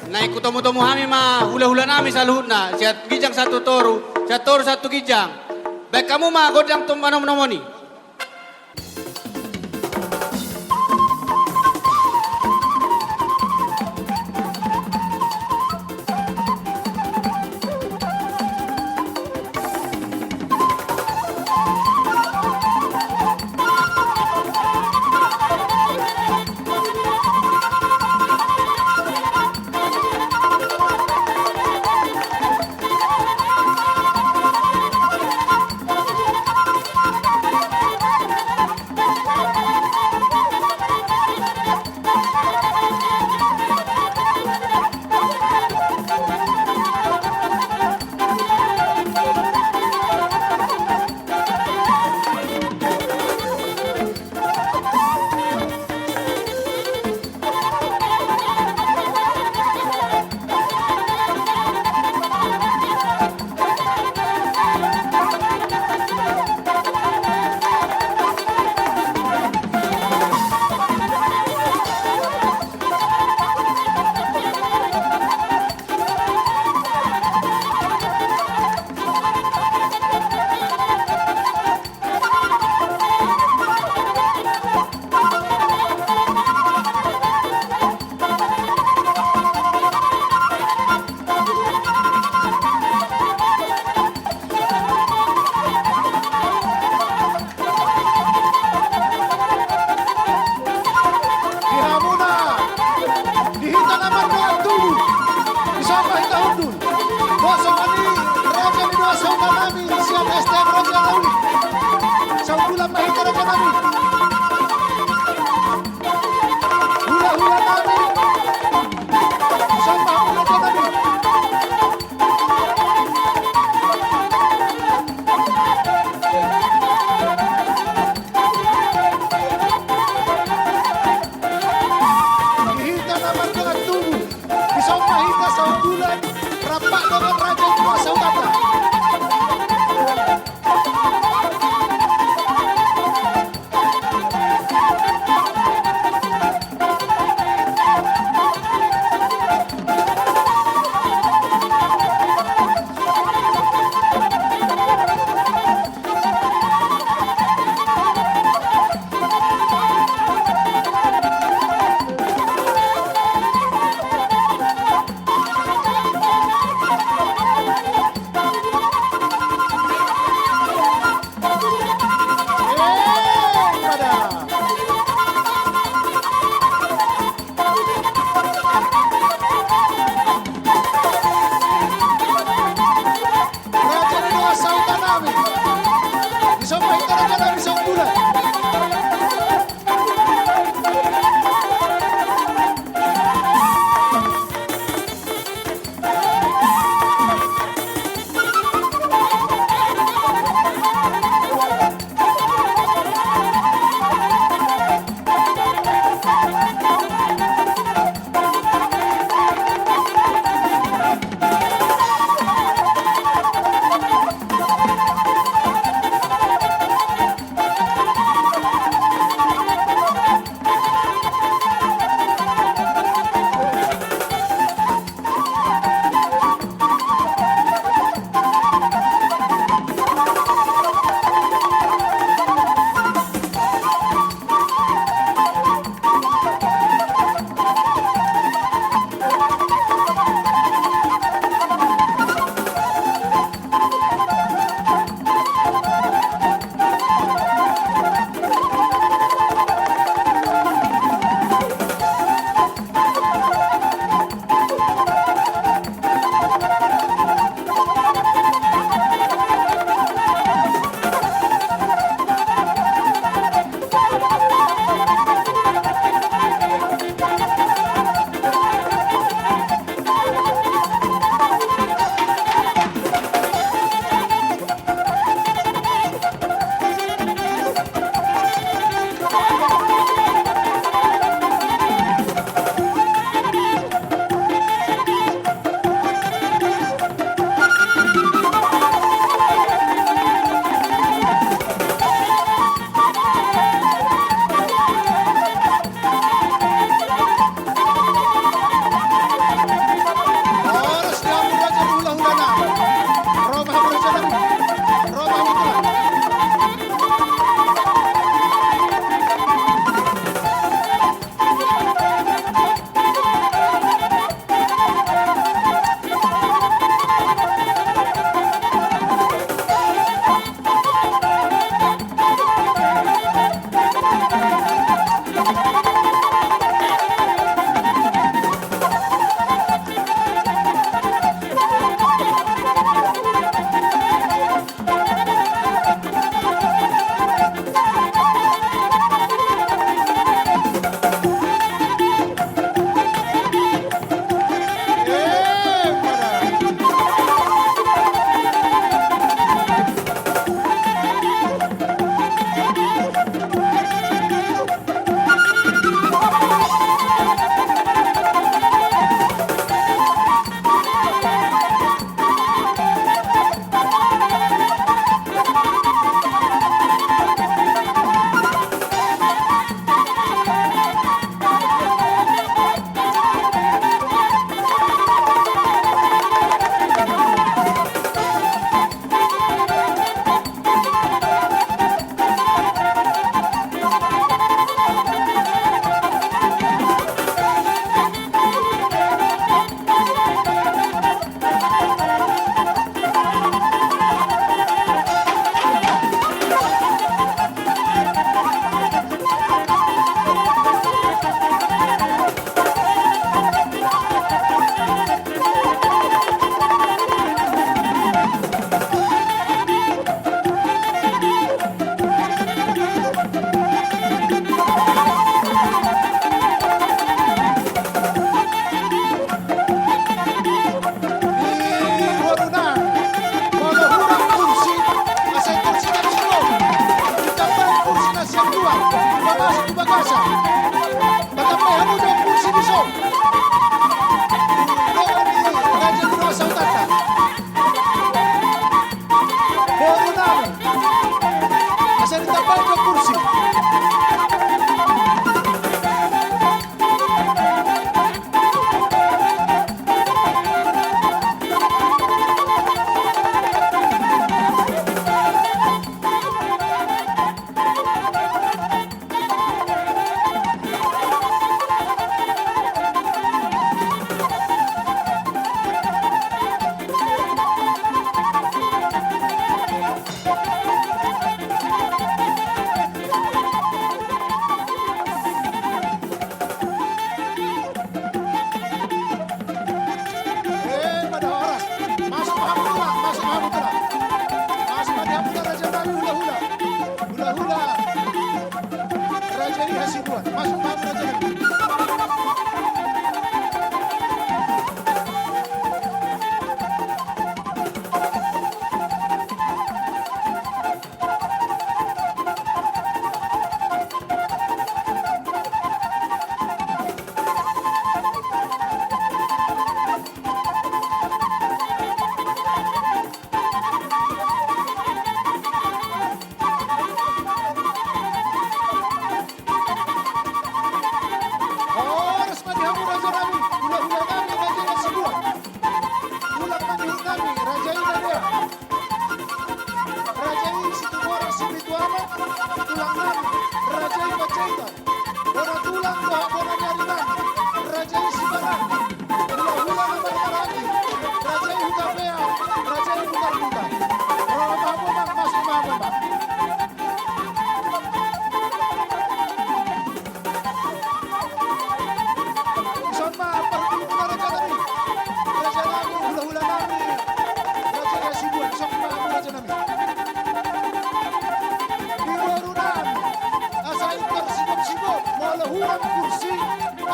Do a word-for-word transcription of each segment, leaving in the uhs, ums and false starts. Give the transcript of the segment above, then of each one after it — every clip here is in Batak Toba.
Naeng hutomutomu hami ma hulahulanami saluhutna, sian ginjang sahat tu toru, sian toru sahat tu ginjang. Baen hamu ma gondang tu manomunomuni. Di hamuna, di hita na mardoa tubu, disomba hita hundul. Boso ma ni raja ni dua sahutanami sian S T M Raja Nauli. Saundulan ma hita rajanami. Hulahulanami. Disomba hamu rajanami. Di hita na mardoa tubu, disomba hita saundulan, rap dongan raja ni dua sahutanta.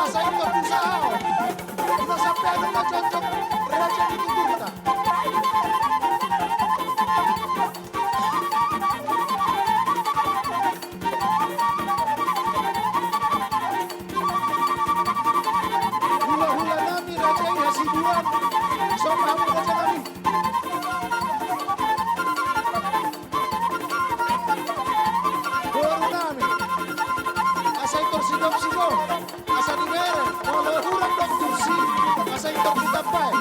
Asa ingkon tu saha on. Asa pe adong na jongjong raja ni tuturta. Hulahula nami raja i Hasibuan. Ison ma hamu raja nami. Boru nami. Asa ingkon sigomsigom. Asa dibere. Molo hurang do kursi. Asa ingkon ditambai.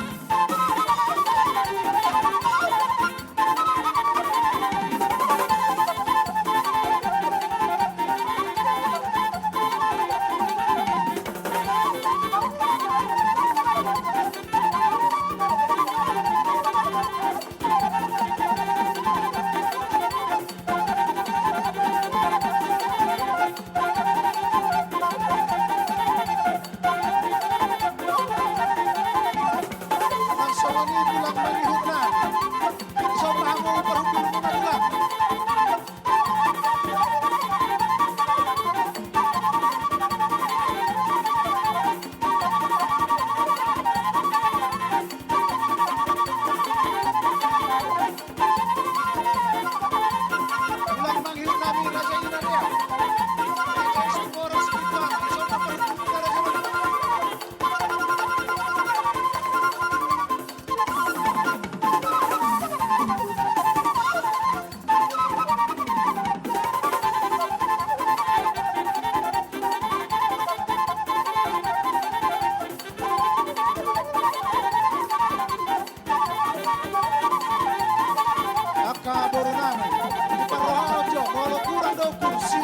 Nang songon i tulang mangihut na. Ison ma hamu parhundulmuna tulang. Tulang mangihut nami raja i na dea. Raja i Sumorang Situmorang, ison ma parhundulmuna raja nami. Angka boru nami, diparrohahon jo, molo hurang do kursi,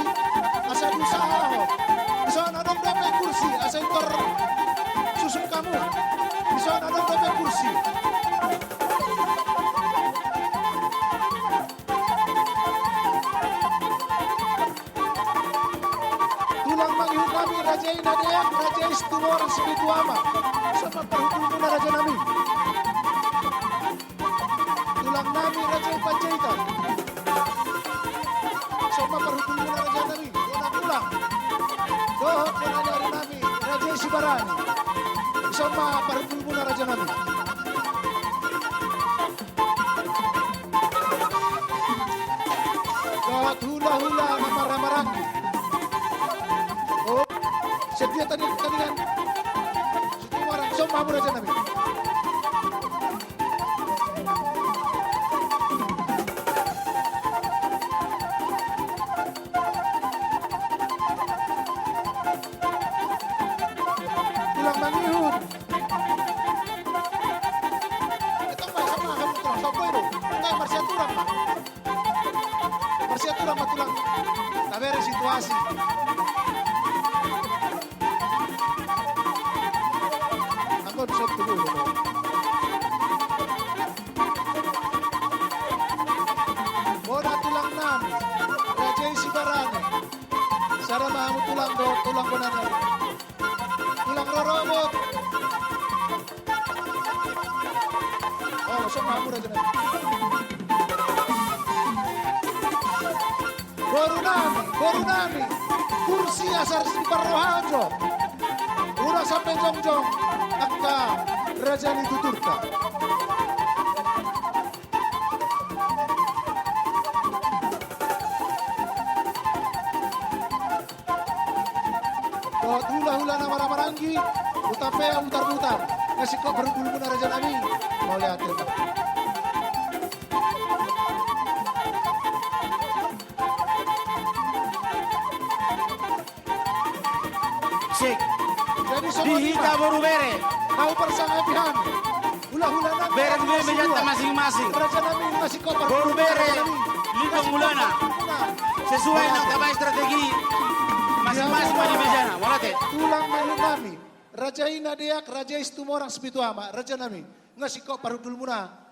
asa tu saha on. Ison adong dope kursi, asa ingkon susun hamu. Ison adong dope kursi. Tulang mangihut nami, raja i na dea, raja i Situmorang Sipitu Ama. Ison ma parhundulmuna raja nami. Tulang nami, raja i Panjaitan. Ison ma parhundulmuna raja nami. Bona tulang. Dohot bona ni ari nami, raja i Sibarani. Ison ma parhundulmuna raja nami. Dohot hulahula na marhahamaranggi. Oh, setia tadi tadi kan. Situmorang, ison ma hamu raja nami. Tulang mangihut. Ito ma sama kamu tulang sopo itu. Enggak marsiaturan ma. Marsiaturan ma tulang. Tabere situasi. Aku bisa tunggu. Bona tulang nami, raja i Sibarani. Sada ma hamu tulang do, tulang bona nami. Tulang rorobot. Oh, ison ma hamu raja nami. Boru nami, boru nami. Kursi asa diparrohahon jo. Unang sampe jongjong angka raja ni tuturta. Dohot hulahula na marhahamaranggi, uta pe mutarmutar. Nga singkop parhundulmuna raja nami. Mauliate. Sik. Jadi, di hita boru bere. Nau parsangap i hami. Hulahula nami. Bere be mejanta masing-masing. Raja nami masih koper. Boru bere. Lindung mulana. Sesuai nang tabai strategi masing-masing ma di mejana. Mauliate. Tulang mangihut nami. Raja i na deak, raja i Situmorang Sipitu Ama, raja nami. Nga singkop parhundulmuna.